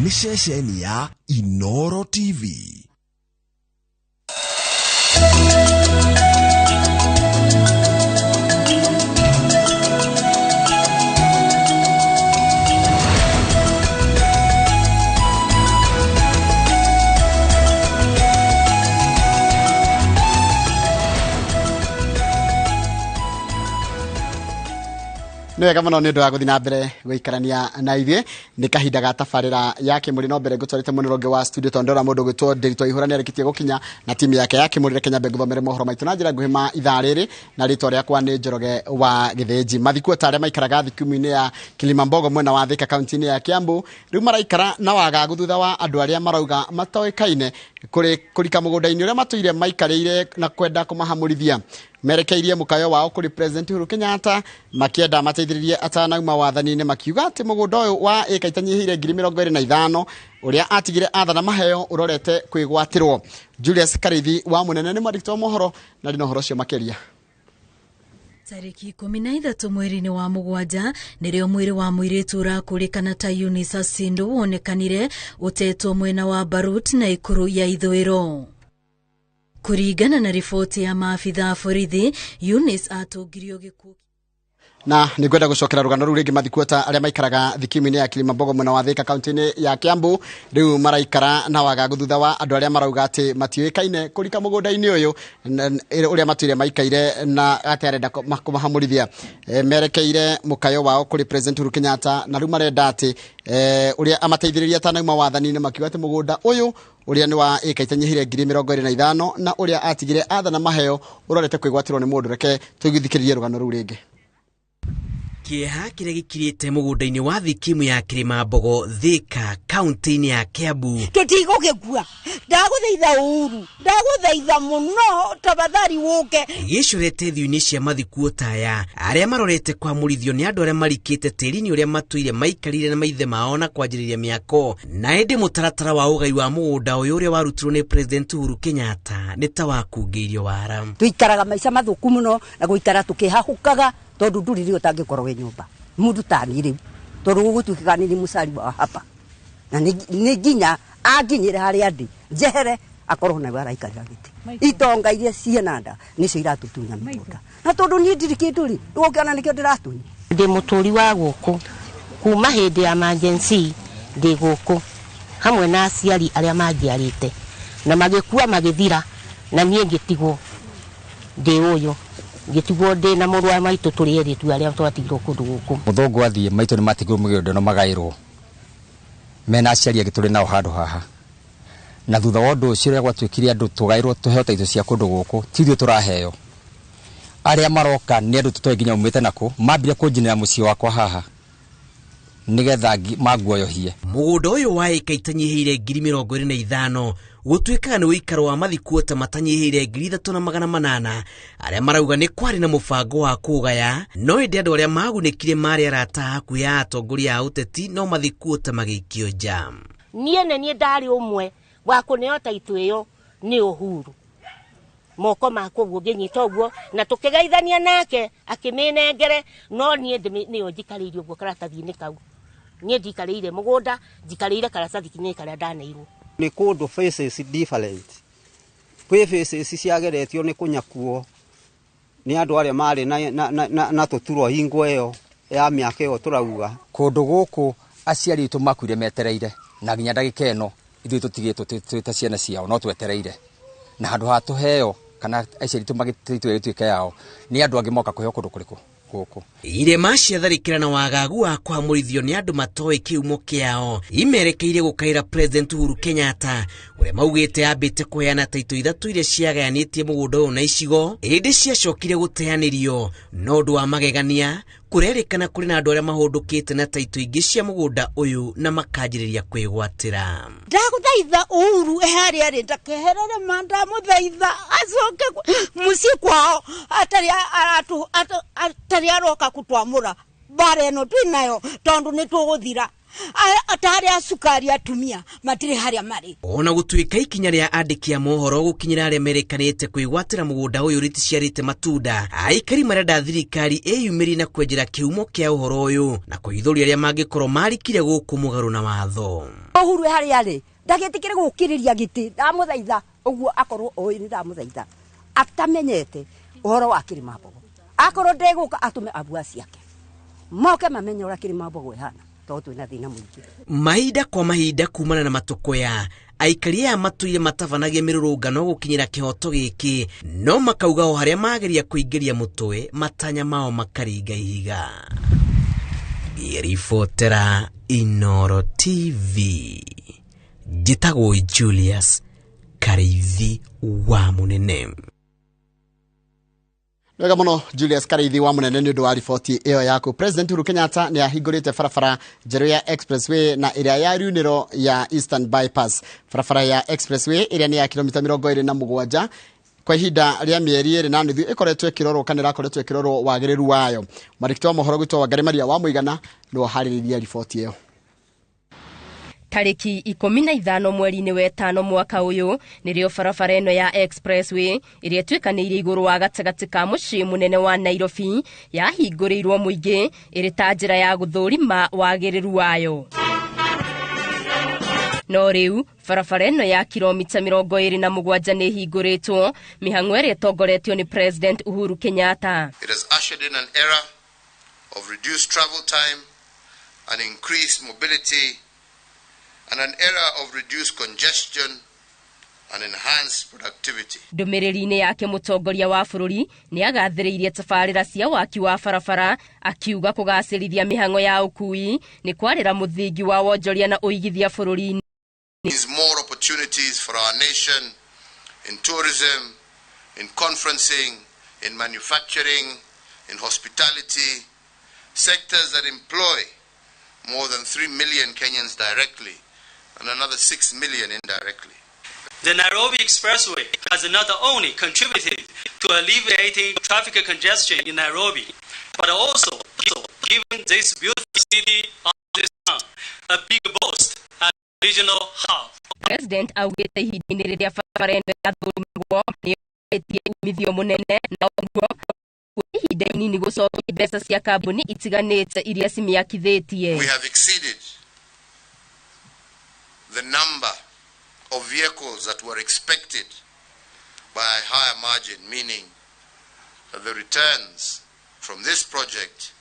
Nĩ ceceni ya Inoro TV. Nĩ wega mũno nĩ ũndũ wa gũthiĩ na mbere gũikarania na ithuĩ. Nĩ kahinda ga tabarĩra ya Kĩmũrĩ. No mbere ngũtwarĩte mũnene ũngĩ wa studio, tondũ ndĩrona mũndũ ũgwĩtwo Ndĩritũ Ihũra nĩ arĩkĩtie gũkinya na timu yake ya Kĩmũrĩ. Reke nyambe ngũthomere mohoro maitũ na njĩra nguhĩ ma ithaa rĩrĩ, na rĩtwa rĩakwa nĩ Njoroge wa Gĩthĩnji. Mathikuo ta arĩa maikaraga thikimu-inĩ ya Kilimambogo mwena wa Thika kaunti-inĩ ya Kiambu rĩu maraikara na wagagu thutha wa andũ arĩa marauga matoĩkaine kũrika mũgũnda-inĩ ũrĩa matũire maikarĩire na kwenda kũmahamũrithia. Merekeirie mũkayo wao kũrĩ President Uhuru Kenyatta makĩenda mateithĩrĩrie atanauma wathani-inĩ, makiuga atĩ mũgũnda ũyũ wa ĩka itanyihĩire 25,000 ũrĩa atigire athana maheo ũrorete kwĩgwatĩrwo. Julius Karithi wa Mũnene nĩ mwandĩki wa mohoro na ndĩ na ũhoro ũcio makĩria. Tarĩki 13 mweri-inĩ wa mũgwanja nĩrĩo mwĩrĩ wa mũirĩtu ũrakũrĩkana ta Eunice Asindo wonekanire ũtetwo mwena wa Barut na Ikuru ya ithũĩro. Kũringana na riboti ya maabitha a borithi, Eunice atũngirio gĩkuũ. Na nĩ ngwenda gũcokera rũgano rũu rĩngĩ. Mathikuota arĩa maikaraga thikimu-inĩ ya Kilimambogo mwena wa Thika kaunti-inĩ ya Kiambu rĩu maraikara na wagagu thutha wa andũ arĩa marauga atĩ matiũĩkaine kũrika mũgũnda-inĩ ũyũ ũrĩa matũire maikaire na atĩ arenda kũmahamũrithia. Merekeire mũkayo wao kũrĩ President Uhuru Kenyatta na rĩu marenda atĩ ũrĩa amateithĩrĩria atanauma wathani-inĩ, makiuga atĩ mũgũnda ũyũ ũrĩa nĩ wa ĩka itanyihĩire 25,000 na ũrĩa atigire athana maheo ũrorete kwĩgwatĩrwo nĩ mũndũ. Reke tũithikĩrĩrie rũgano rũu rĩngĩ. Kĩeha kĩrĩa gĩkirĩte mũgũnda-inĩ wa thikimu ya Kĩrĩmambogo, Thika, kaunti-inĩ ya Kiambu. Tũtigũgĩkua. Ndagũthaitha Uhuru, ndagũthaitha mũno, tafadhali wũke. Gĩcorete thiũ-inĩ cia mathikuo taya arĩa marorete kwamũrithio nĩ andũ arĩa marikĩte tĩri-inĩ ũrĩa matũire maikarire na maithe mao na kwanjĩrĩria mĩako. Na ĩndĩ mũtaratara wa ũgai wa mũgũnda ũyũ ũrĩa warutirwo nĩ President Uhuru Kenyatta nĩ ta wakungĩirio wara. Tũikaraga maica mathũku mũno na gũikara tũkĩhahũkaga, tondũ ndũrĩ rĩo ũtangĩkorwo wĩ nyũmba mũndũ tani rĩu, tondũ gũgũtuĩkaga nĩ mũcari wa hapa na nĩ nginya anginyĩre harĩa ndĩ njehere akorwo nawe araikarĩra gĩtĩ. Itonga iria ciĩna nda nĩcio iratũtunya mĩgũnda, na tondũ niĩ ndirĩ kĩndũ rĩ, ndũgũkĩona nĩkĩo ndĩratunya. Ndĩ mũtũri wa gũkũ kuma hĩndĩ ya emergency, ndĩ gũkũ hamwe na aciari arĩa manjiarĩte na magĩkua magĩthira, na niĩ ngĩtigwo ndĩ ũyũ, ngĩtigwo ndĩ na mũrũ wa maitũ, tũrĩ erĩ tu arĩa twatigirwo kũndũ gũkũ. Mũthũngũ athiĩ, maitũ nĩ matigirwo mĩgũnda ĩno magaĩrwo mena aciari angĩ tũrĩ nao handũ haha, na thutha wa ũndũ ũcio ũrĩa gwatuĩkire andũ tũgaĩrwo tũheo taitũ cia kũndũ gũkũ, ti ithuĩ tũraheo. Arĩa maroka nĩ andũ tũtoĩ nginya umĩte nakũ, mambire kũnjinĩra mũciĩ wakwa haha nĩgetha manguoyohie. Mũgũnda ũyũ wa ĩka itanyihĩire 25,000 gũtuĩkaga nĩ ũikaro wa mathikuota matanyihĩire 3,800 arĩa marauga nĩ kwarĩ na mũbango wa kũgaya, no ĩndĩ andũ arĩa magunĩkire marĩ arata hakuhĩ a atongoria a ũteti, no mathikuota magĩikio nja. Niĩ nĩ niĩ ndarĩ ũmwe wa kũneo taitũ ĩyo nĩ Uhuru, moko makwa ũguo ngĩnyita ũguo na tũkĩgeithania nake akĩmĩnengere, no niĩ nĩyo njikarĩire ũguo karatathi-inĩ kau. Niĩ ndikarĩire mũgũnda, njikarĩire karatathi-inĩ karĩa ndaneirwo. Nĩ kũndũ faces different, kwĩ faces ciageretio nĩ kũnyakuo nĩ andũ arĩa marĩ na tũturwa hingo ĩyo ya mĩaka ĩyo tũrauga. Kũndũ gũkũ aciari aitũ makuire metereire, na nginya ndagĩka ĩno ithuĩ tũtigĩtwo twĩ ta ciana ciao no twetereire, na handũ ha tũheo kana aciari aitũ magĩtue ĩtuĩke yao, nĩ andũ angĩ moka kũheo kũndũ kũrĩkũ gũkũ. Irema ciatharĩkĩra na wagagu wa kũhamũrithio nĩ andũ matoĩ kĩhumo kĩao imerekeire gũkaĩra President Uhuru Kenyatta ũrĩa maugĩte ambĩte kũheana taitũ ithatũ iria ciagayanĩtie mũgũnda ũyũ na icigo, ĩndĩ ciacokire gũteanĩrio. No ũndũ wa magegania, kũrerĩkana kũrĩ na andũ arĩa mahũndũkĩte na taitũ ingĩ cia mũgũnda ũyũ na makanjĩrĩria kwĩgwatĩra. Ndagũthaitha Uhuru harĩa arĩ ndakeherere ma, ndamũthaitha acoke mũciĩ kwao atarĩ aroka kũtwamũra mbara ĩno twĩ nayo, tondũ nĩ tũgũthira. Ata harĩa cukari atumia matirĩ harĩa marĩ. Ona gũtuĩka ikinya rĩa andĩki a mohoro gũkinyĩra arĩa merekanĩte kwĩgwatĩra mũgũnda ũyũ rĩticiarĩte matunda, aikari marenda thirikari ĩyumĩrie na kwenjera kĩhumo kĩa ũhoro ũyũ na kũhithũria arĩa mangĩkorwo marikire gũkũ mũgarũ na watho. Uhuru harĩa arĩ ndagĩtĩkĩre gũkĩrĩria gĩtĩ, ndamũthaitha ũguo akorwo oĩ nĩ ndamũthaitha atamenyete ũhoro wa Kĩrĩma Mbogo, akorwo ndegũka atũme abua ciake moke mamenye ũrĩa Kĩrĩma Mbogo ĩhana, tondũ twĩna thĩna mũingĩ. Mahinda kwa mahinda kumana na matũkũya, aikari aya matũire matabanagia mĩrũrũngano gũkinyĩra kĩhoto gĩkĩ, no makauga o harĩa mageria kũingĩria mũtwe matanya mao makaringa ihiga. Ngĩribotera Inooro TV, njĩtagwo Julius Karĩithi wa Mũnene. Wega muno Julius Karĩithi wa Mũnene nĩ ũndũ wa riboti ĩyo yaku. President Uhuru Kenyatta nĩ ahingũrĩte barabara njerũ ya Expressway na ĩrĩa ya riunĩro ya Eastern Bypass. Barabara ya Expressway ĩrĩa nĩ ya kilomita 27 kwa ihinda rĩa mĩeri 2.5 ĩkoretwo ĩkĩrorwo kana ĩrakoretwo ĩkĩrorwo wagĩrĩru wayo. Mwandĩki wa mohoro gwitũ Wangari Maria wa Mũigana nĩwe ũharĩrĩirie riboti ĩyo. Tarĩki 15 mweri-inĩ wa ĩtano mwaka ũyũ nĩrĩo barabara ĩno ya Expressway ĩrĩa ĩtuĩkanĩirie igũrũ wa gatagatĩ ka mũciĩ mũnene wa Nairobi yahingũrĩirwo mũingĩ ĩrĩ ta njĩra ya gũthũrima wagĩrĩru wayo. No rĩu barabara ĩno ya kilomita 27 nĩ ĩhingũrĩtwo mĩhang'o ĩrĩa ĩtongoretio nĩ President Uhuru Kenyatta. It has ushered in an era of reduced travel time and increased mobility, and an era of reduced congestion and enhanced productivity. Ndũmĩrĩri-inĩ yake mũtongoria wa bũrũri nĩ agathĩrĩirie tabarĩra cia waki wa barabara akiuga kũgacĩrithia mĩhang'o ya ũkui nĩ kwarĩra mũthingi wa wonjoria na ũigithia bũrũri-inĩ. Means more opportunities for our nation in tourism, in conferencing, in manufacturing, in hospitality, sectors that employ more than 3 million Kenyans directly and another 6 million indirectly. The Nairobi Expressway has not only contributed to alleviating traffic congestion in Nairobi, but also given this beautiful city of this town a big boost as a regional hub. President augĩte ihinda-inĩ rĩrĩa barabara ĩno yathũrimagwo nĩ ĩtie umithio mũnene na ũguo ihinda inini gũcokia mbeca cia kambuni itiganĩte iria cimĩakithĩtie. We have exceeded the number of vehicles that were expected by a higher margin, meaning that the returns from this project